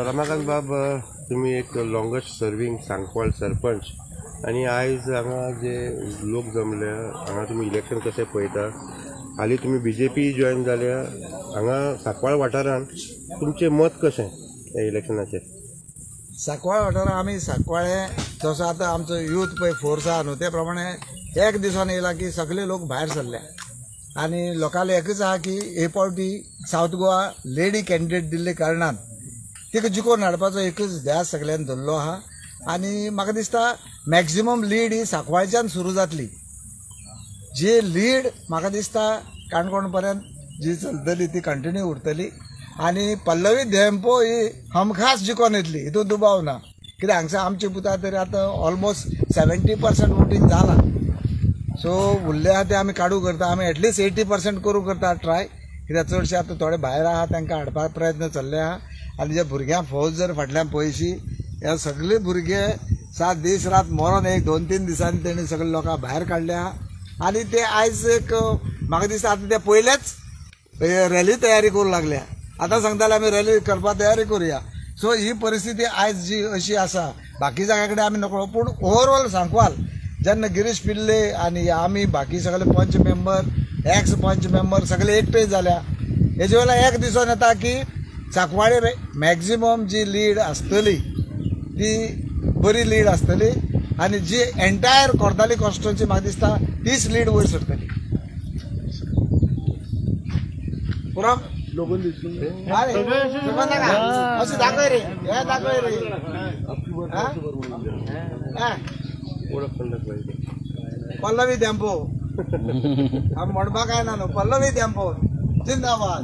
रमाकांत बाब, तुम्ही एक लॉंगेस्ट सर्विंग सांकवाळ सरपंच आनी आयज हांगा जे लोक जमले हांगा तुमी इलेक्शन कशें पळयता? हालीं तुमी बीजेपी जॉयन जाल्या, हांगा सांकवाळ वाठारान तुमचें मत कशें ह्या इलेक्शनाचेर? सांकवाळ वाठारान आमी सांकवाळे जसो आतां आमचो यूथ पळय फोर्स आहा न्हू, ते प्रमाणे एक दिसान येयला की सगळे लोक भायर सरले आनी लोकांले एकच आहा की हे फावटी सावथ गोवा लेडी कॅन्डिडेट दिल्ले कारणान तिका जिखोवन हाडपाचो एकच ध्यास सगळ्यांनी धरलो आहा. आनी म्हाका दिसता मॅक्झिमम लीड ही सांकवाळच्यान सुरू जातली. जी लीड म्हाका दिसता काणकोण पर्यंत जी चलतली ती कंटिन्यू उरतली आनी पल्लवी धेंपो ही हमखास जिखोन येतली हितून दुबाव ना. कित्याक हांगसर आमचे पुता तरी आतां ऑलमोस्ट 70% वोटींग जालां. सो उरले आहा ते आमी काडू करता, आमी एटलिस्ट 80% करूं करता ट्राय. कित्याक चडशे आतां थोडे भायर आहा तांकां हाडपाक प्रयत्न चल्ले आहा. आनी जे भुरग्यांक फौज जर फाटल्यान पळयशी, हे सगळे भुरगे 7 दीस रात मरोन 1 2 3 दिसांनी तेणी सगळे लोकांक भायर काडले आहा. आनी ते आयज एक म्हाका दिसता आतां ते पयलेच रॅली तयारी करूं लागल्या. आतां सांगताले आमी रॅली करपाक तयारी करुया. सो ही परिस्थिती आयज जी अशी आसा बाकी जाग्या कडेन आमी नकळो, पूण ओवरऑल सांकवाल जेन्ना गिरीश पिल्ले आनी आमी बाकी सगळे पंच मेंबर, एक्स पंच मेंबर सगळे एकठांय जाल्या, हेजे वेल्यान एक दिसून येता की सांकवाळे मॅक्झिमम जी लीड आसतली ती बरी लीड आसतली आनी जी एंटायर कोर्ताली कॉन्स्टिट्युएन्सी म्हाका दिसता तीच लीड वयर सरतली. पुरो अशें दाखय रे, हे दाखय रे. पल्लवी धेंपो म्हणपाक काय ना न्हू, पल्लवी धेंपो जिंदाबाद.